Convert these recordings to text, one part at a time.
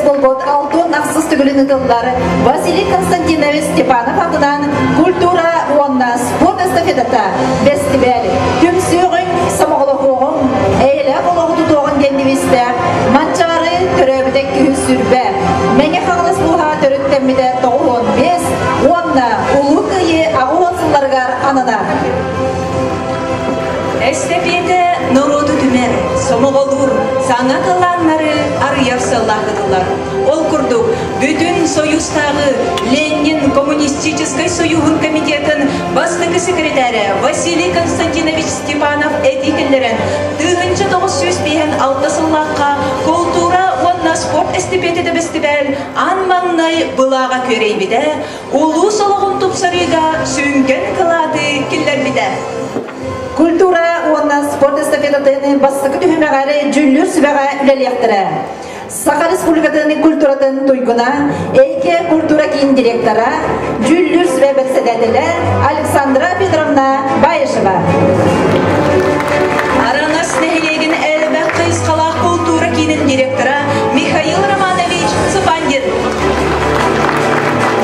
буолбут алтын ахсыс төгүлүн ыытыллар Василий Константинович Степанов атынан культура уонна спорт эстафетата бэстибээл түмсүөҕүҥ, сомоҕолоһуоҕуҥ, эйэлээх олоҕу тутуоҕун диэн девизтээх Манчаары төрөөбүтэ 220, Мэҥэ Хаҥалас улууһа төрүттэммитэ 95 уонна Улуу Кыайыы 80 сылларыгар ананар. Эстэпиэтэ норуоту түмэр, сомоҕолуур, саҥа талааннары арыйар сыаллаах ыытыллар. Ол курдук, бүтүн Союзтааҕы Ленин Коммунистическай Союһун комитетын бастакы секретарэ Василий Константинович Степанов этии киллэрэн, 1956 сыллаахха култуура уонна спорт эстэпиэтэтэ бэстибээл аан маҥнай былааҕа күөрэйбитэ, улуус олоҕун тупсарыыга сүҥкэн кылааты киллэрбитэ. Культура уонна спорт эстафетатын бастакы түһүмэҕэр дьүүллүүр сүбэҕэ үлэлиэхтэрэ. Саха Республикатын культуратын туйгуна, Эйгэ культура киин директора, дьүүллүүр сүбэ бэрэссэдээтэлэ Александра Петровна Баишева. Араҥас нэһилиэгин элбэх хайысхалаах култуура киинин директора Михаил Романович Цыпандин.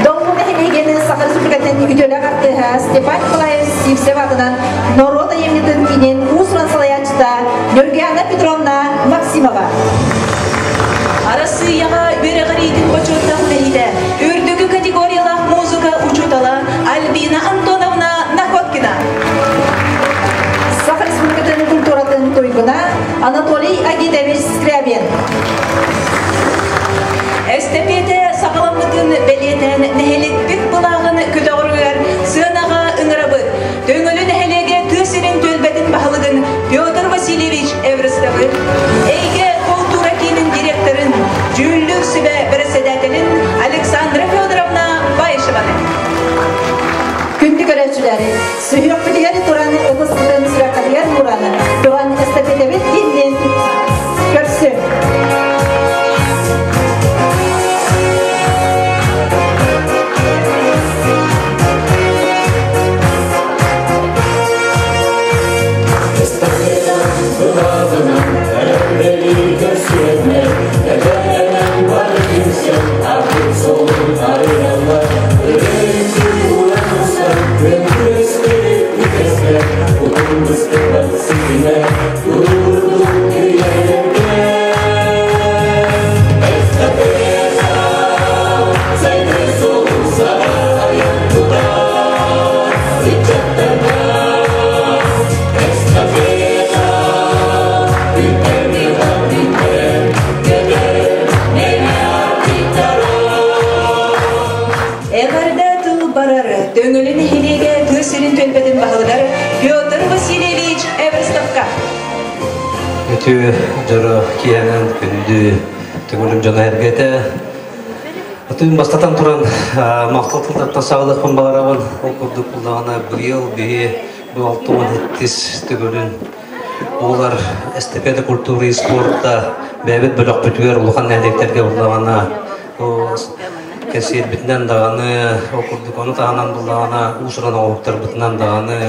Долгу нэһилиэгин Саха Республикатын үтүөлээх артыыһа Степан Николаевич Сивцев аатынан норуот айымньытын киинин уус-уран салайааччыта Нюргиана Петровна Максимова. Арассыыйаҕа үөрэҕириитин бочуоттаах үлэһитэ, үрдүкү категориялаах музыка учуутала Альбина Антоновна Находкина. Саха Республикатын культуратын туйгуна Анатолий Агитович Скрябин. Эстэпиэтэ саҕаламмытын бэлиэтээн нэһиликпит былааҕын көтөҕөрүгэр сыанаҕа ыҥырабыт. Төҥөлү нэһилиэгэ тыа сирин түөлбэтин баһылыгын Петр Васильевич Эвростовы, Эйгэ култуура киинин директорын, дьүүллүүр сүбэ бэрэссэдээтэлин Александра Федоровна Баишеваны. Күндү көрөөччүлэри, сүһүөхпүтүгэр туран ытыспытын сүрэххитигэр ууран, туран эстафетэбит иннин көрсүҥ. Эҕэрдэ тыл барар Төҥүлү нэһилиэгэ тыа сирин түөлбэтин баһылыгар Петр Васильевич Эверстовка. Үтүө дьоро киэһэнэн күндү Төҥүлүм дьоно эргэтэ Отун бастатан туран махтал тыллартан саҕалыахпын баҕарабын. Ол курдук буллаҕына быйыл биһи бу 67 төгүлүн буолар эстафета культуры и спорта бэйэбит бөлөхпүтүгэр улахан нэһилиэктэргэ буллаҕына кэсиэрбитинэн даҕаны ол курдук ону таһынан буллаҕына уус-уран оҥоһуктарбытынан даҕаны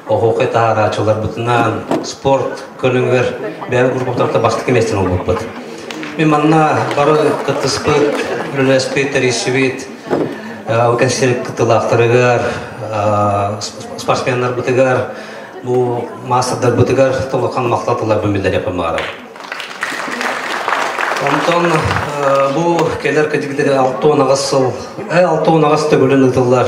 оһуохай таһаарааччыларбытынан спорт көрүҥүгэр бэйэбит группабытыгар бастакы миэстэни ылбыппыт. Мин манна бары кыттыспыт, үлэлэспит, тэрийсибит кэнсиэр кыттыылаахтарыгар, спортсменнарбытыгар, бу маастардарбытыгар толухан махтал тылларбын биллэриэхпин баҕарабын. Онтон бу кэлэр кэдигдери 68 сыл, 68 төгүлүн ыытыллар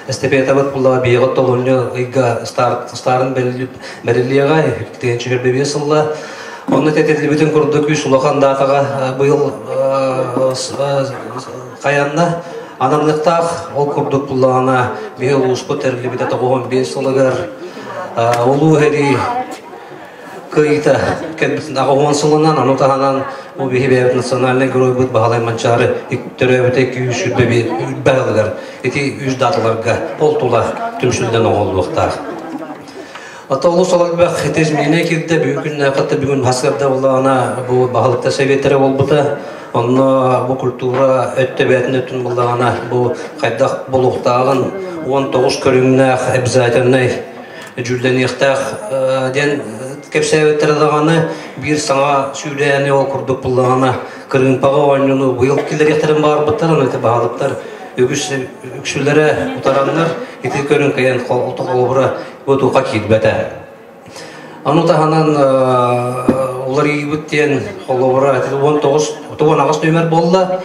эстафетабыт була биэҕэ толунньу ыйга старын бэриллиэҕэ 2025 сылла. Онно тэтиллибитин курдук үс улахан даатаҕа быйыл хайанна ананыахтаах. Ол курдук буллаҕына биһи улууспут тэриллибитэ 95 сылыгар улуу сэрии кыайыыта кэлбитин 80 сылынан, ону таһынан бу биһи бэйэбит национальнай геройбут Баһылай Манчаары төрөөбүтэ 225 сылыгар ити үс дааталарга ол тула түмсүллэн оҥоһуллуохтаах. Ата олус олорбох изменение кирдэ бүгүн күннээххэ бүгүн хасырда буллаҕына бу баһылыкта советтерэ буолбута. Онно бу культура өттө бээтин өттүн буллаҕына бу хайдах булуохтааҕын 19 көрүҥнээх обязательнай дьүүллэниэхтээх диэн. кэпсээбиттэрэ даҕаны биир саҥа сүүрээни ол курдук буллаҕына кырыымпаҕа оонньууну быйыл киллэриэхтэрин баҕарбыттар, аны ити баһылыктар үгүс үксүлэрэ утараннар ити көрүҥ кыайан холобура бу туохха киирбэтэ. Ону таһынан уларыйбыт диэн холобура 19 18 нүөмэр буолла.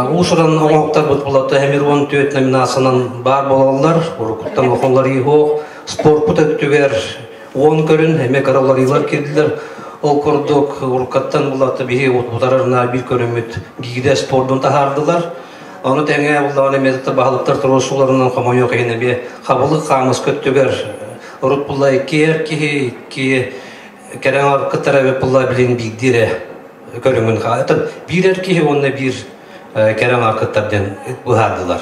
Уус-уран оҥоһуктарбыт булата эмир 14 номинациянан баар буолаллар. Уруккуттан улахан уларыйыы суох. Спорпут өттүгэр 10 көрүн эмиэ кыра уларыйыылар киирдилэр. Ол курдук уруккаттан булата биһи утарарына биир көрүммүт гиирэ спордун таһаардылар. Ону тэҥэ буллаҕына эмиэ баһылыктар туруорсууларынан хомойуох иһин эмиэ хабылык хаамыс көттүгэр урут булла икки эр киһи икки кэрэҥ кыттар эбит булла билин биирдии эрэ көрүҥүн хаайтан биир эр киһи уонна биир кэрэҥ кыттар диэн быһаардылар.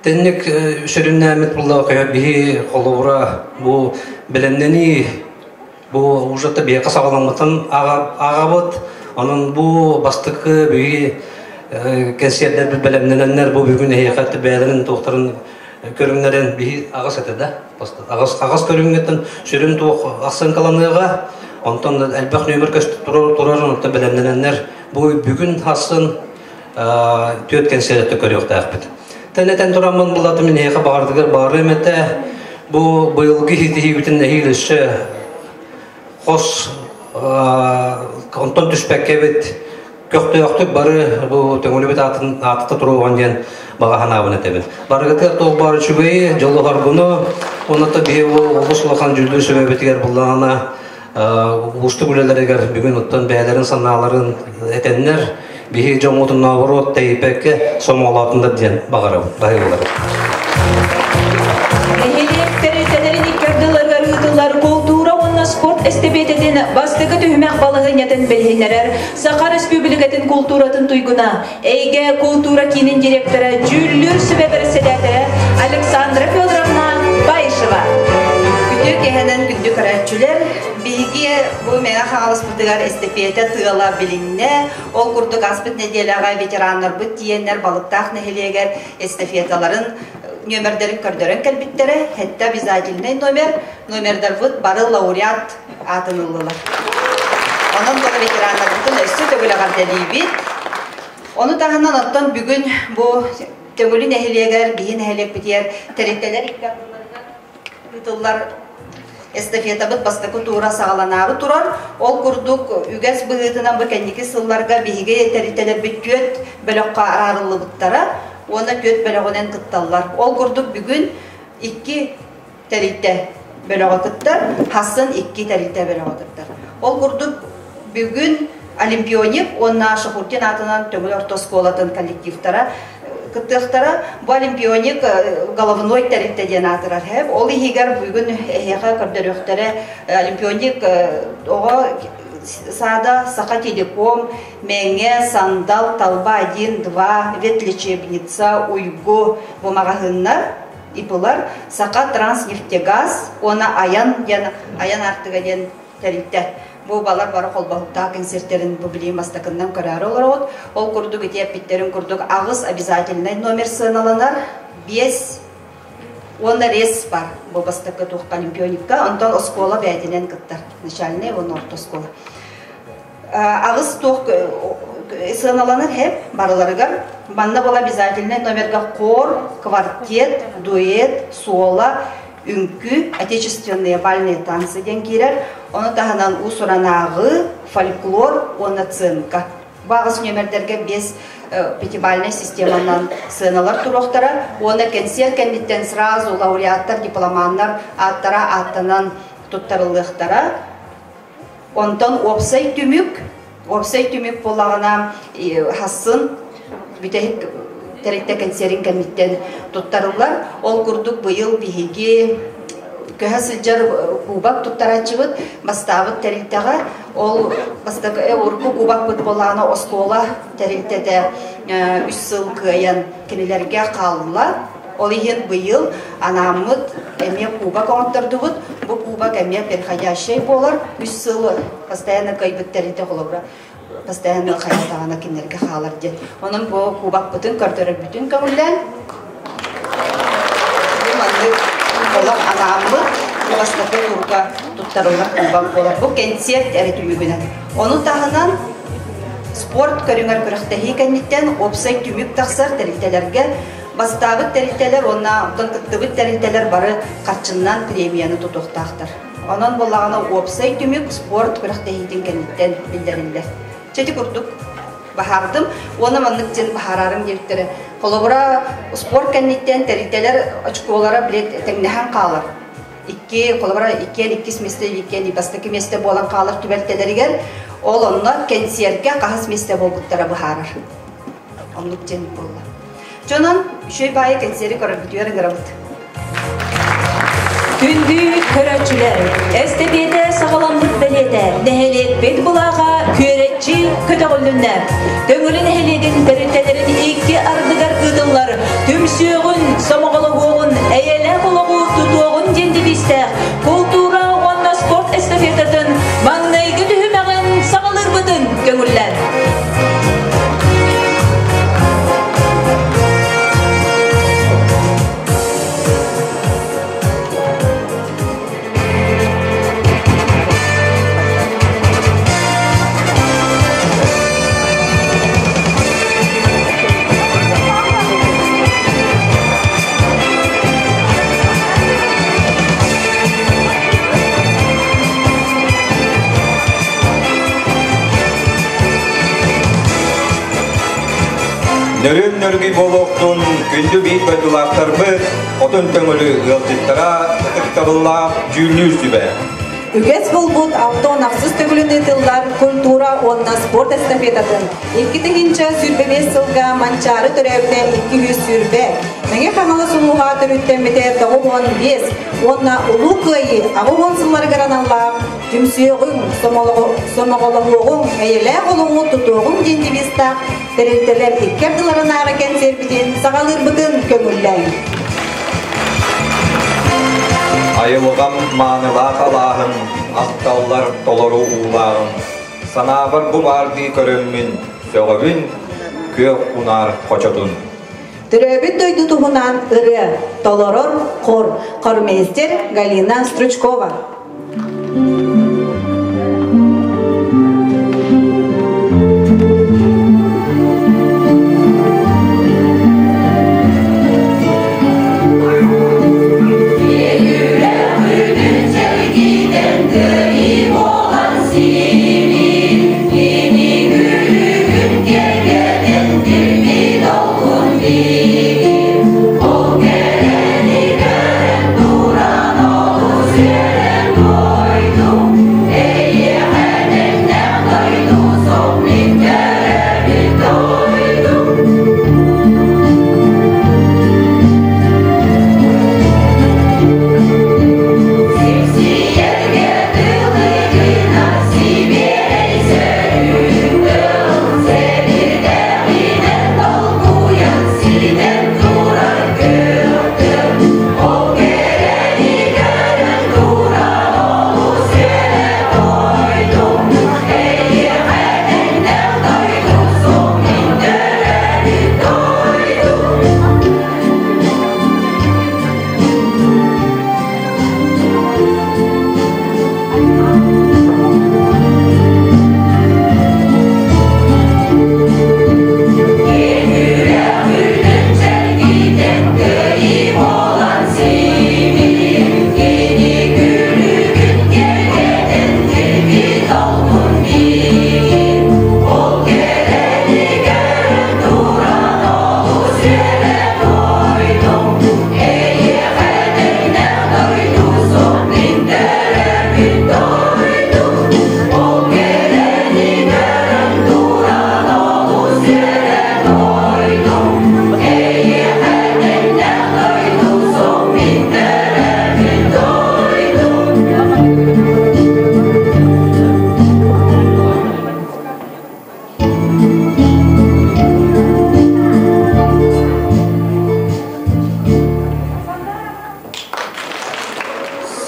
Тэнник сүрүннээммит булла биһи холобура бу бэлэмнэнии Бу ужата биһиэхэ саҕаламмытын ааҕабыт. Онон бу бастакы биһиги кэнсиэрдэрбит бэлэмнэнэннэр бу бүгүн эһиэхэ бэйэлэрин туохтарын көрүҥнэрин биһи аҕыс этэ да аҕыс аҕас көрүҥҥэттэн сүрүн туох ахсыҥкаланыаҕа онтон элбэх нүөмэр көстө турар турар онтон бэлэмнэнэннэр бу бүгүн хассын түөрт кэнсиэртэ көрүөхтээхпит. Тэнэтэн тураммын булатым эһиэхэ баҕардыгар баарыам этэ. Бу быйылгы ситиһиибитин эһиил өссө хос онтон түспэккэбит көхтөөхтүк бары бу Төҥүлүбүт аатын аатыта туруоҕун диэн баҕа санаабын этэбин. Барыгытыгар туох баар үчүгэйи, дьолу-соргуну, уонна биһи олус улахан дьүүллүүр сүбэбитигэр буллаҕына уустук үлэлэригэр бүгүн оттон бэйэлэрин санааларын этэннэр биһи дьоммутун наоборот тэйиппэккэ сомоҕолоотуннар диэн баҕарабын баһыылары. Нэһилиэк тэрилтэлэрин икки ардыларыгар ыытыллар култуура уонна спорт эстэпиэтэтин бастакы түһүмэх балаһыанньатын билиһиннэрэр Саха Республикатын култууратын туйгуна, Эйгэ култуура киинин директора, дьүүллүүр сүбэ бэрэссэдээтэлэ Александра Федоровна Баишева. Үтүө киэһэнэн күндү көрөөччүлэр, биһиги бу Мэҥэ Хаҥаласпытыгар эстэпиэтэ тыала билиннэ. Ол курдук ааспыт нэдиэлэҕэ ветераннарбыт тиийэннэр Балыктаах нэһилиэгэр эстафеталарын нүөмэрдэрин көрдөрөн кэлбиттэрэ. Сэттэ обязательный номер, номердарбыт бары лауреат аатын ыллылар. Онон бу ветераннарбытын өссө төгүл эҕэрдэлиибит. Ону таһынан оттон бүгүн бу Төҥүлү нэһилиэгэр, биһи нэһилиэкпитигэр тэрилтэлэр икки ардыларыгар ыытыллар эстафетабыт бастакы туура саҕаланаары турар. Ол курдук үгэс быһыытынан бу кэнники сылларга биһиги тэрилтэлэрбит түөрт бөлөххө араарыллыбыттара уонна түөрт бөлөҕүнэн кытталлар. Ол курдук бүгүн икки тэрилтэ бөлөҕө кыттар, хассын икки тэрилтэ бөлөҕө кыттар. Ол курдук бүгүн Олимпионик уонна Шахурдин аатынан Төҥүл орто оскуолатын коллективтара кыттыахтара. Бу Олимпионик головной тэрилтэ диэн аатырар. Ол иһигэр бүгүн эһиэхэ көрдөрүөхтэрэ Олимпионик оҕо саада, Саха телеком, Мэҥэ, Сандал, Талба 1, 2, ветлечебница, Уйгу бу маҕаһыыннар ИП-лар Саха Транснефтегаз уонна Айан диэн Айан Аартыга диэн тэрилтэ. Бу балар бары холбоһуктаах кэнсиэртэрин бу билигин бастакыннан көрөөрү олоробут. Ол курдук ити эппиттэрин курдук аҕыс обязательнай номер сыаналанар, биэс уонна рейс бар бу бастакы туохха олимпионикка, онтон оскуола бэйэтинэн кыттар, начальная уонна орто оскуола. Аҕыс туох сыаналанар хэп барыларыгар манна была обязательный номерга хор, квартет, дуэт, соло, үҥкүү, отечественные бальные танцы диэн киирэр. Ону таһынан уус-уранааҕы, фольклор уонна сценка. Бу аҕыс нүөмэрдэргэ биэс пятибальнай системанан сыаналар туруохтара уонна кэнсиэр кэнниттэн сразу лауреаттар, дипломаннар ааттара ааттанан туттарыллыахтара. Онтон уопсай түмүк, уопсай түмүк буоллаҕына хассын бүтэһик тэрилтэ кэнсиэрин кэнниттэн туттарыллар. Ол курдук быйыл биһиги көһө сылдьар кубок туттарааччыбыт бастаабыт тэрилтэҕэ ол бастакы урукку кубокпыт буоллаҕына оскуола тэрилтэтэ үс сыл кыайан кинилэргэ хаалла. Ол иһин быйыл анааммыт эмиэ кубок оҥоттордубут. Бу кубок эмиэ переходящай буолар. Үс сыл постоянно кыайбыт тэрилтэ холобура постоянно хайатаҕына кинилэргэ хаалар диэн. Онон бу кубокпытын көрдөрөрбүтүн көҥүллээн бу маннык олох анааммыт бастакы турга. туттарыллар кубок буолар. Бу кэнсиэрт эрэ түмүгүнэн. Ону таһынан спорт көрүҥэр күрэхтэһии кэнниттэн уопсай түмүк тахсар тэрилтэлэргэ бастаабыт тэрилтэлэр уонна оттон кыттыбыт тэрилтэлэр бары харчыннан премияны тутуохтаахтар. Онон буоллаҕына уопсай түмүк спорт күрэхтэһиитин кэнниттэн биллэриллэр. Чэ ити курдук баһаардым уонна маннык диэн баһаараарым диэбиттэрэ. Холобура, спорт кэнниттэн тэрилтэлэр очколара билет тэҥнэһэн хаалар. Икки, холобура, иккиэн иккис миэстэ, иккиэн бастакы миэстэ буолан хаалар түбэлтэлэригэр ол онно кэнсиэргэ хаһыс миэстэ буолбуттара быһаарар. Оннук диэн буолла. Дьонон үчүгэй баайы кэнсиэри көрөрбүтүгэр ыҥырабыт. Күндү көрөөччүлэр, эстэпиэтэ саҕаламмыт бэлиэтэ, нэһилиэкпит былааҕа күөрэччи көтөҕүллүннэ. Төҥүлү нэһилиэгин тэрилтэлэрин икки ардыгар ыытыллар түмсүөҕүн, сомоҕолоһуоҕун, эйэлээх олоҕу тутуоҕун диэн девизтээх култуура уонна спорт эстафетатын маҥнайгы түһүмэҕин саҕалыырбытын көҥүллээн. Нөрүн нөргүй буолуохтун күндү биир дойдулаахтарбыт, хотун төҥүлү ыалдьыттара ытыктабыллаах дьүүллүүр сүбэ. Үгэс буолбут 66 төгүлүн ыытыллар культура уонна спорт эстафетатын 2025 сылга Манчаары төрөөбүтэ 220, Мэҥэ Хаҥалас улууһа төрүттэммитэ 95 уонна Улуу Кыайыы 80 сылларыгар аналлаах Түмсүөҕүҥ, сомоҕолоһуоҕуҥ, эйэлээх олоҕу тутуоҕуҥ диэн девизтаах тэрилтэлэр икки ардыларынааҕы кэнсиэрбитин саҕалыырбытын көҥүллээҥ. Айылҕам маанылаах алааһын, ахталлар толору уулааҕын, санаабар бу баардыы көрөммүн, сөҕөбүн күөх унаар хочотун. Төрөөбүт дойду туһунан ырыа толорор хор, хормейстер Галина Стручкова.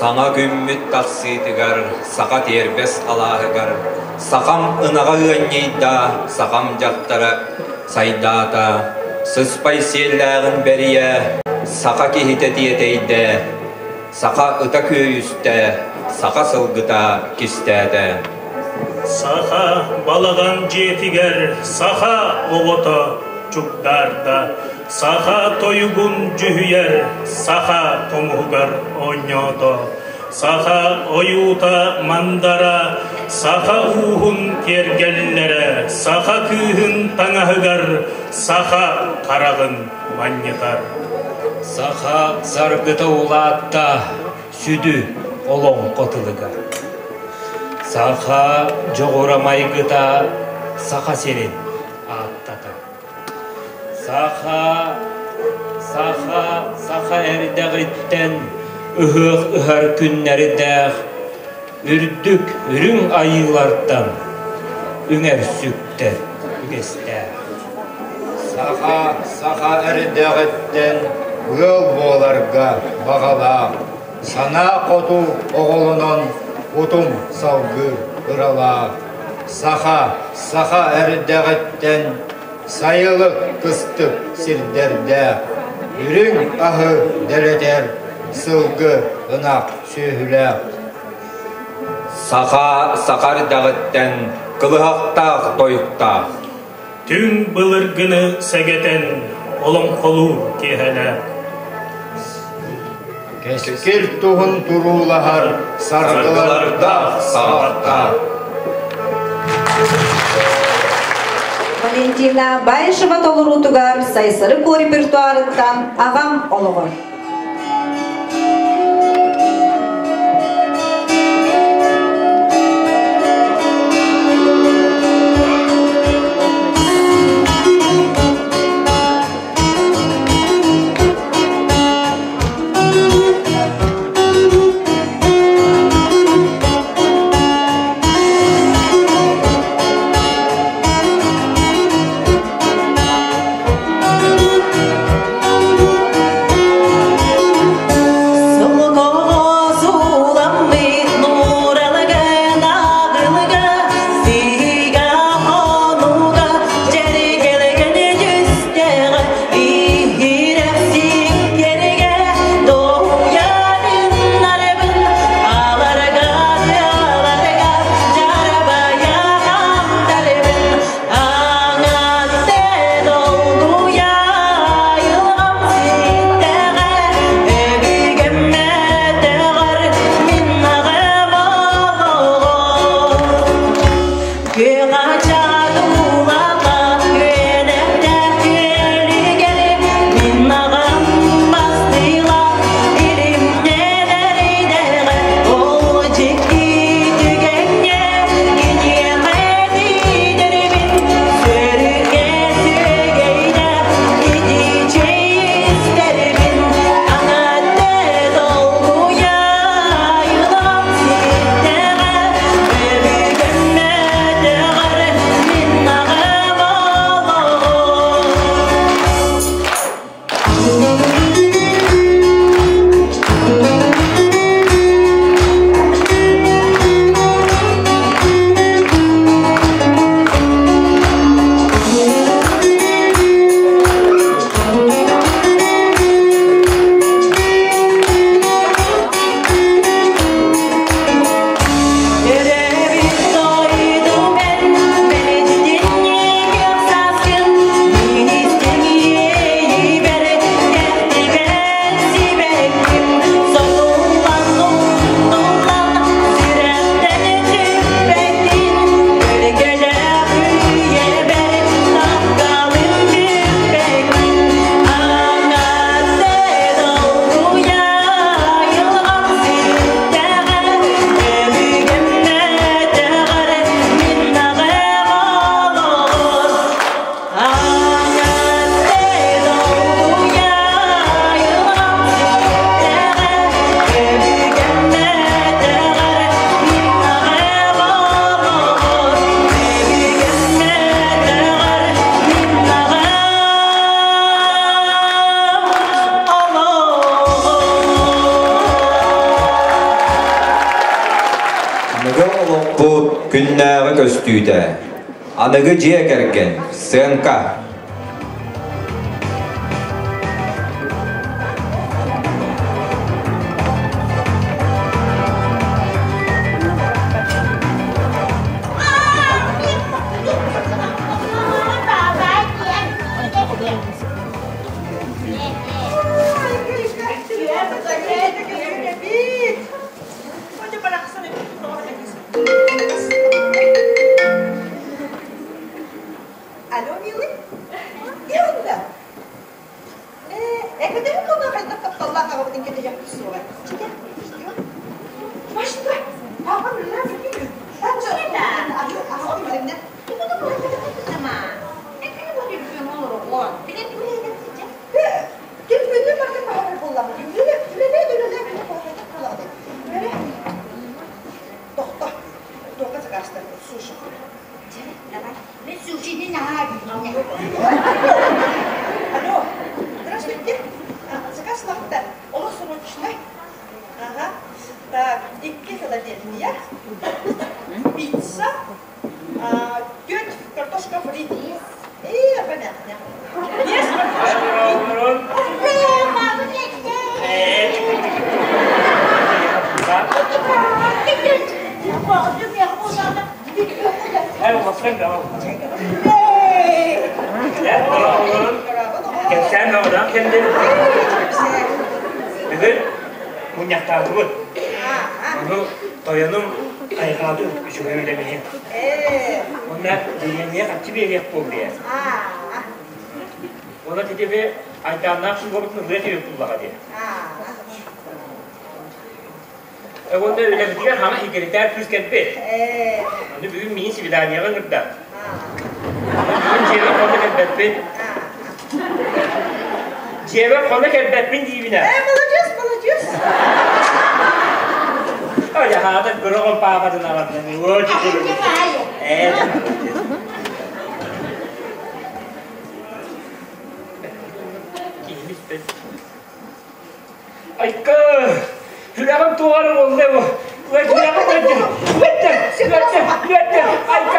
Саҥа күммүт тахсыытыгар, саха тиэрбэс алааһыгар, сахам ынаҕа ыанньыйда, сахам дьахтара сайдаата, сыспай сиэллээҕин бэрийэ, саха киһитэ тиэтэйдэ, саха ыта күөйүстэ, саха сылгыта кистээтэ. Саха балаҕан дьиэтигэр саха оҕото чугдаарда, саха тойугун дьүһүйэр саха хомуһугар оонньоото. Саха ойуута мандара, саха ууһун киэргэллэрэ, саха кыыһын таҥаһыгар саха хараҕын манньытар. Саха саргыта улаатта сүдү олоҥхо тылыгар. Саха дьоҕура майгыта Саха сирин ааттата. Саха, саха, саха эрдэҕиттэн ыһыах ыһар күннэрдээх үрдүк үрүҥ айыылартан үҥэр-сүктэр үгэстээх. Саха, саха эрдэҕиттэн ыал буоларга баҕалаах, санаа хоту оҕолонон утум салгыы ыралаах. Саха, саха эрдэҕиттэн сайылык кыстык сирдэрдээх, үрүҥ аһы дэлэтэр сылгы ынах сүөһүлээх. Саха саха эрдэҕиттэн кылыһахтаах тойуктаах. Түҥ былыргыны сэгэтэн олоҥхолуур киэһэлээх. Кэскил туһун туруулаһар саргылардаах саҕаттаах. Валентина Баишева толоруутугар Сайсары куо репертуарыттан Аҕам олоҕор. Аныгы олохпут күннээҕи көстүүтэ. Аныгы дьиэ кэргэн, сценка. Диэҕиннэ. Эбэтэр кылга хайдах тапталлаах аҕабытын кэтэһиэхпит суоҕа. Чэ, Машенька, папа үлэлээн бүтүн. Телефонун барытын баһарар буоллаҕа. Үлэлээ, үлэлээ, үлэлээ, буоллаҕа. Тохто. Туохха сакаастарбыт суши. Давай. Мен сушини наһаа Алло, здравствуйте. Заказ лахта. Олох срочно. Ага. Так, икки Филадельфия, пицца, теть картошка фри. Э, понятно. Есть картошка фри. Кэпсээн оҕолоох кэллим. Бүгүн мунньахтаатыбыт. Ону тойонум хайҕаабыт үчүгэй үлэбиһин. Уонна бириэмийэ харчы биэриэх буоллуйа. Уонна титиби айдааннаах суугабытын ылыа диэбит буллаҕа дии. Уонна үлэбитигэр хаҥа секретарь кыыс кэлбит. Аны бүгүн миин свиданиеҕа ыҥырда. Бүгүн дьиэбэр хоно кэлбэппин. Дьиэбэр хоно кэлбэппин диибинэ. Э, молодец, молодец. Ой, хаата гырыгын паапатын аҕатын. Э, киһини Айка, сүрэҕим туоҕар уолла бу. Сүрэҕим үөттэ, үөттэ, үөттэ, үөттэ, айка, айка.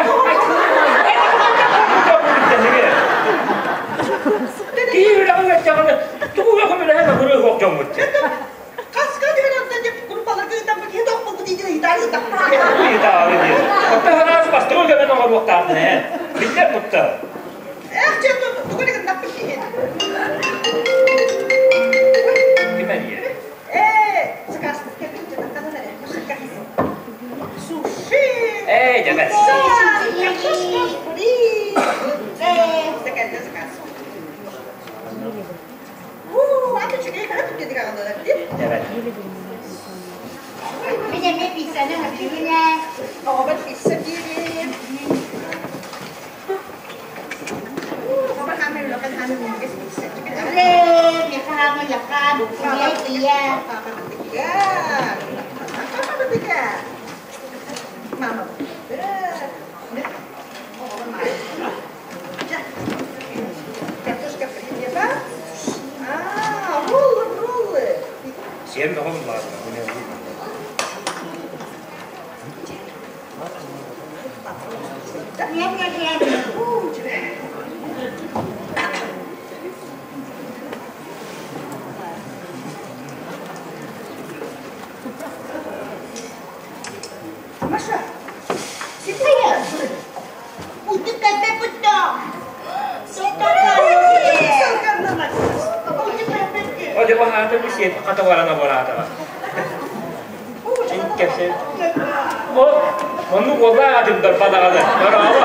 Киһи сүрэҕин үөттэҕинэ, тугу көмөлөһөн өгүрү суох дьоммут. Хаска түһэн онтон деп группаларга ыытаммыт киһи тохпулбут иитин ыйытаары ыытахпыт. Ыйытаары диэн. Оттон хараас бастыҥы көмөн оҥоруохтаахпын ээ. Биллэр мутта. Эх, чэ, тугу эрэ гыннахпыт киһи. Ким эрийэр? Ээ, заказ кэлбит дьонтон эрэ. Суши! Ээ, дьэбэс. Картошка фри! Ээ, кэллэ заказ. Уу, аты үчүгэй хара түгэниг аҕалалар дии. Дьэбэс. Мин эмиэ пиццаны хатыыбын ээ. Оҕобор пицца биэрим. Сиэн бөҕө буллаҕа. Маша, О, дьэ баһаата бу сиэт хата барана бараатаҕа. Кэпсэ. О, оннук уоллаах атырдар бадаҕаны. Браво!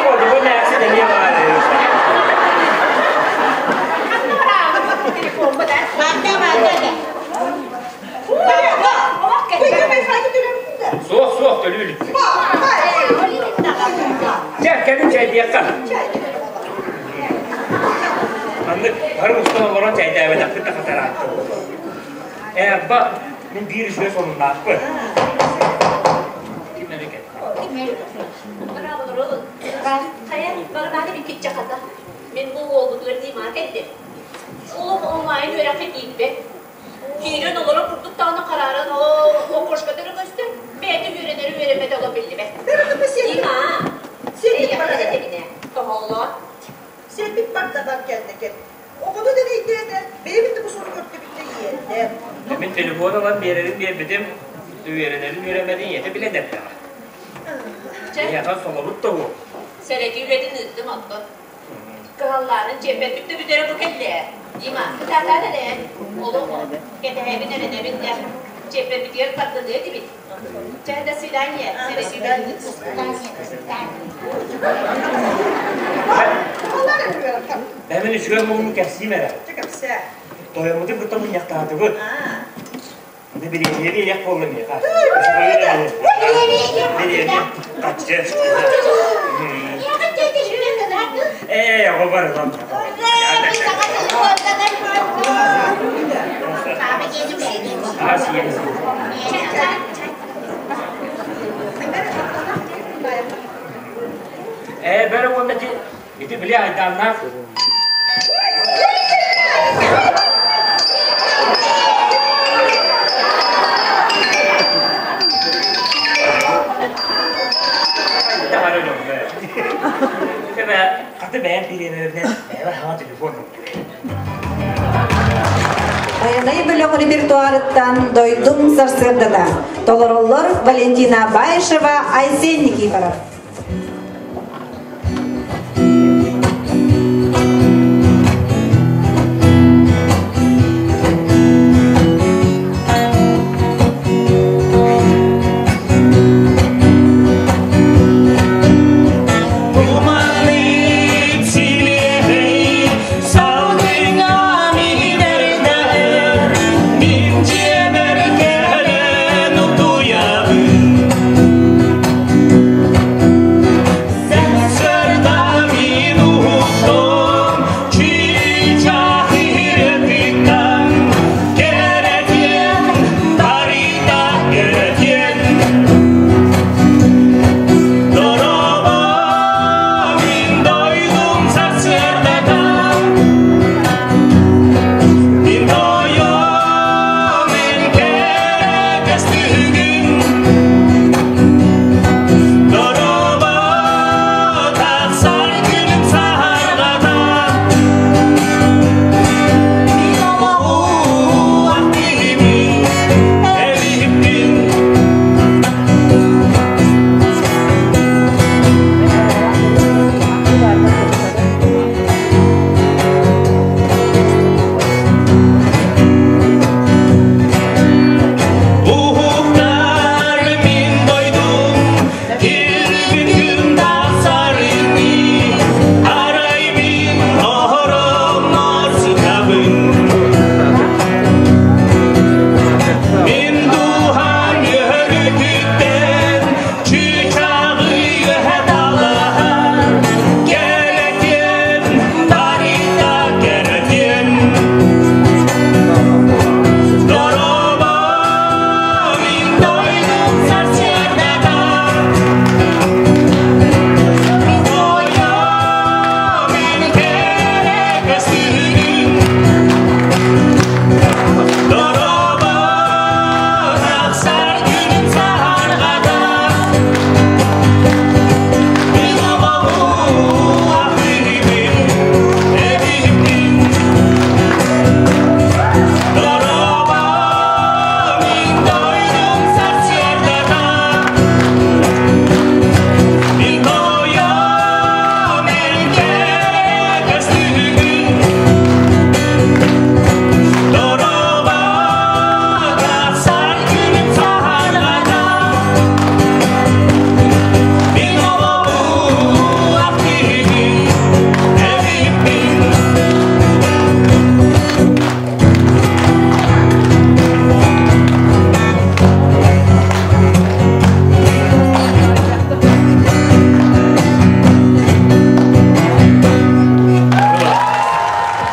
О, бу нээкси эмиэ баар. Суох, суох, төлүү иликпин. Чэ, кэлин чэйдиэххэ. Маннык бары устан олорон чэйдээбэтэхпит да хатараатта буолуо. Ээ, ба, мин биир үчүгэй сонуннаахпын. Ким эрэ кэллэ. Хайа, барыбааны иккиччэ хата. Мин бу уолбутугар Димаҕа кэллим. Олох онлайн үөрэххэ киирбэт. Киирэн олорор курдук даҕаны харааран окошката эрэ көстөр, бэйэтэ үөрэнэри үөрэммэтэ олох биллибэт. Дима, эйиэхэ этибинэ, тоһоҕолоон. Сиэппит барда бар кэллэ кэл. Оҕону да эрэйдээтэ, бэйэбит да бу суолу көрдүбүт да иэрдэ. Мин телефон ылан биэрэрин биэрбитим, үөрэнэрин үөрэммэтин ийэтэ билэн эрдэҕэ. Эйиэхэ солобут да буол. Сэрэтии үлэтин ыыттым оттон. Кыһаллаарын дьиэппэппит да бүтэрэ бу кэллэ. Дима, кытаатаан эрэ. Олох кэтэһэбин эрэнэбин да. Чиэппэрбитигэр тардыныа этибит. Чэ, до свидания. До свидания. До свидания. До свидания. Бэмин үчүгэй муҥун кэпсиим эрэ. Кэпсээ. Тойоммутун кытта мунньахтаатыбыт. Аны бириэмийэ биэриэх буолла миэхэ. Бириэмийэ. Хаччы. Ээ, оҕо барылам. Ээ, бэрэ уонна ити били айдааннаах Хаты бэйэм бириэмэбинэн бэйэбэр хаҥа телефон Байанай бөлөх репертуарыттан «Дойдум сарсыардата» толороллор Валентина Баишева, Айсен Никифоров.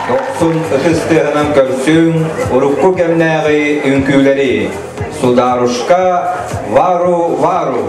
Дохсун ытыс тыаһынан көрсүҥ урукку кэмнээҕи үҥкүүлэри Сударушка Вару Вару.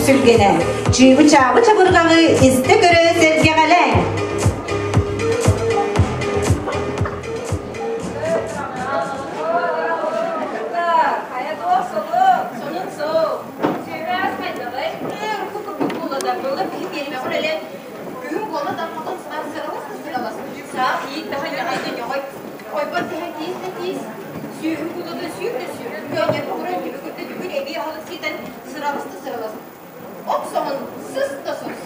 сүпсүлгэнэ. Чыыбы-чаабы чабырҕаҕы истэ-көрө сэргэҕэлээҥ! Ойбон тэһэ тиис да тиис, сүүһүн кутута сүүр да сүүр, көөнньөрбө куран түбүк да түбүк эбии аһылык сиэтэн сыралас да сыралас, ох соһун сыс да сус.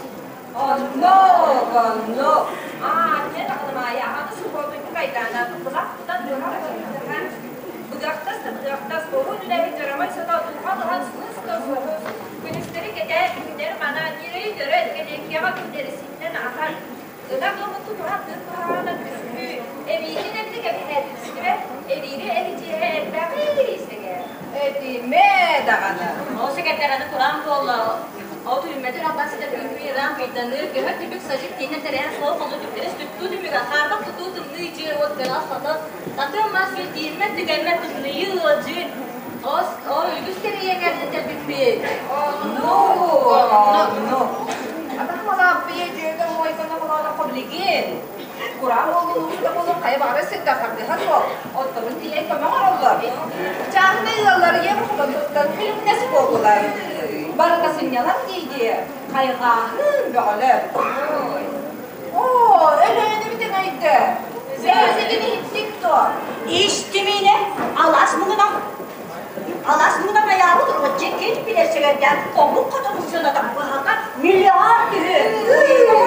Онно, онно. Аа, дьэ даҕаны Маайа, аны субуотунньук айдаана, былах тутан быһах аччыктаһан, быгахтас да быгахтас, орун үлэһит дьарамай сото дулҕа лыһан сылыс да суоһус, күнүстэри кэтээн, түүннэри манаан, ньирэйи көрөн, кэлиэккэҕэ күннэри ситтэн ахан, ынах ылымын тутуһан тыын куһаҕанынан түсүһүү, эбиитин эбили кэбиһээтинситибэ, эриири эридьиэһэ элбэх иисэгэ. Этимэ даҕаны. Ол сэкэрдэҕини кураан буолла. Ол түлүммэтин албан ситэ күн-күн кыйданыр, көһөр түбүк сажик тиинэн тэрээһин суол холу түптэрис түттүү түмүгэ, хаарбах тутуу тымныы дьиэ уот кыра хото, атын мас үөл тииммэт түгэммэт тымныйыы ыалдьыы. Ос, о, үгүс кэриэҥэрин тэлбиппит. Онну, онну. Атах малааппыйа дьүөгэ муойканы холоодоххо билигин. Кураан буоллун, уус да буоллун, хайа баҕарар сиргэ хардыһа суох. Отторун тиийэн көмө оҥороллор. Чааһынай ыаллар евро хотонтуттан күлүмнэс буоллулар. Барыта сынньалаҥ дии-дии, хайҕааһын бөҕөлөр. Оо, Өлөөнү бүтэн өйдө. Бэйэситин иһиттик дуо? Истимине алаас муҥунан алаас муҥунан айаабыт урҕаччы ким билэр сэгэрдээн омук хотонун сыаната быһата миллиард үһү.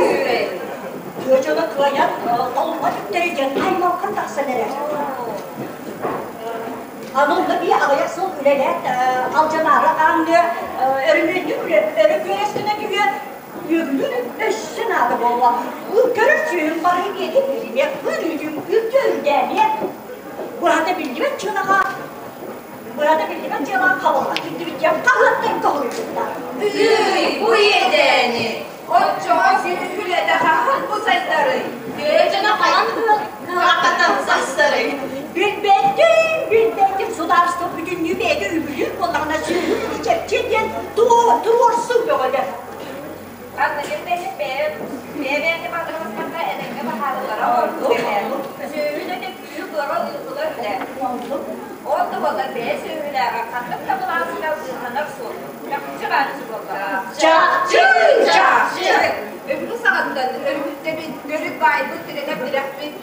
Тыа дьоно кыайан толуга түктэри диэн аймалҕан тахсан эрэр. Аны онно бии аҕыйах сыл үлэлээт алдьанаары ааҥныа өрөмүөннүүр үлэ өрө күөрэс гына түһүө үөгүлүүр өссө наада буолла. Көрөр сүөһүм барыы диэки билимиэ, ыр үүтүм үрдү үрдээмиэ. Быһата биллибэт дьыалаҕа быһата биллибэт дьыалаҕа хабылла киирдибит диэн хаһыаттан көһүрүттэр. Ый, бу иэдээни. Оччоҕо сүөһү үлэтэ хаһан бу сайдарый? Тыа дьоно хаһан кыһалҕаттан сахсарый? Билбэтим, билбэтим, судаарыстыба бүтүннүү бэйэтэ үбүлүүр буоллаҕына сүөһү үлэтэ чэпчиэ диэн туруорсуу бөҕөлөр. Ханна кэлбэһин бэйэ бэйэ баҕарбакка этэҥҥэ баһаарылара ордук этэ. Сүөһү үлэтэ күүһү кыаҕа ылар үлэ. Ол да буоллар бэйэ сүөһүлээҕэ ханнык да былааска быыһанар суол. Чахчы бааччы буолла. Чахчы, чахчы. Өбүгэ саҕаттан өрүһүлтэбит, төрүт баайбыт, тирэнэр тирэхпит,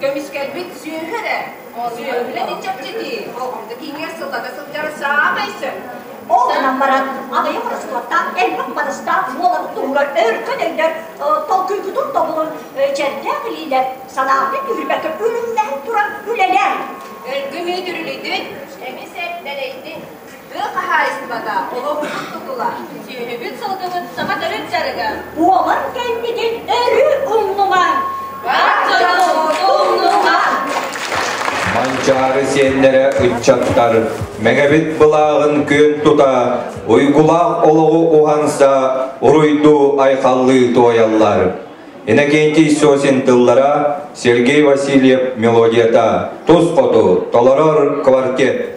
көмүскэлбит сүөһү эрэ. Сүөһү үлэтин чэпчэтии, болҕомто кииҥҥэ сыллата сылдьар саамай сөп. Ол гынан баран, аҕыйах ороскуоттаах, элбэх барыстаах буоларын туһугар өркөн өйдөр толкуйгутун тобулун чэрдээх илиилэр санааны түһүрбэккэ үлүмнэһэн туран үлэлээн. Өлгөм үүтүрүлүйдүн, эмис эт дэлэйдин. Тыа хаһаайыстыбата олохпут тутула. Сүөһүбүт сылгыбыт саха төрүт дьарыга. Буолан кэлбитин өрүү умнумаҥ. Бар дьону умнумаҥ. Манчаары сиэннэрэ ыччаттар, Мэҥэбит былааҕын күөн тута, уйгулаах олоҕу уһанса, уруйдуу айхаллыы туойаллар. Иннокентий Сосин тыллара, Сергей Васильев мелодията, тус хоту, толорор квартет.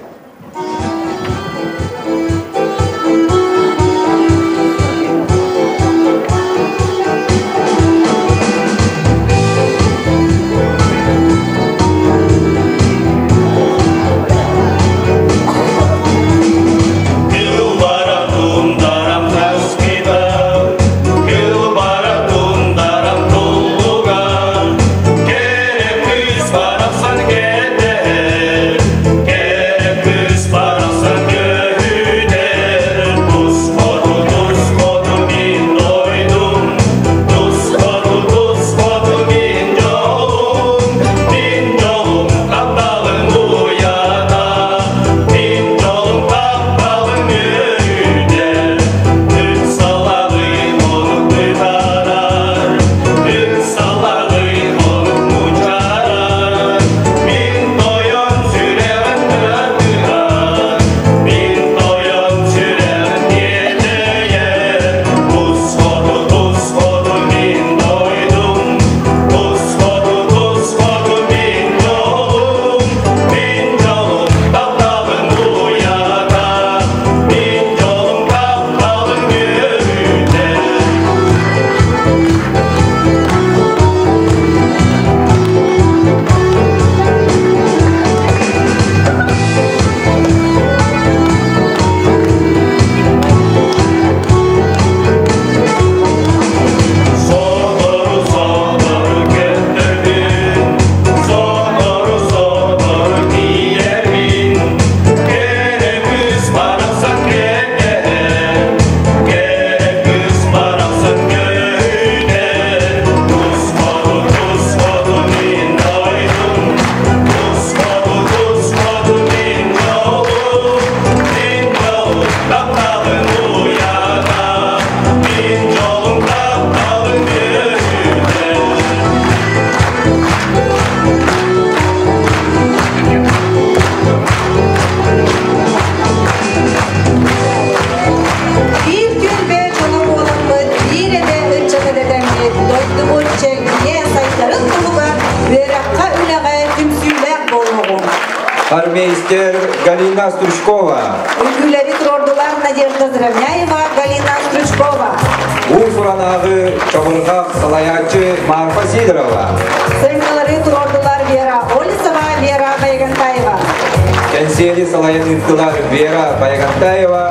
Армейстер Галина Стручкова. Үҥкүүлэри туруордулар Надежда Заровняева, Галина Стручкова. Уус-уранааҕы чабырҕах салайааччы Марфа Сидорова. Сыҥалары туруордулар Вера Олесова, Вера Баягантаева. Кэнсиэри салайан ыыттылар Вера Баягантаева.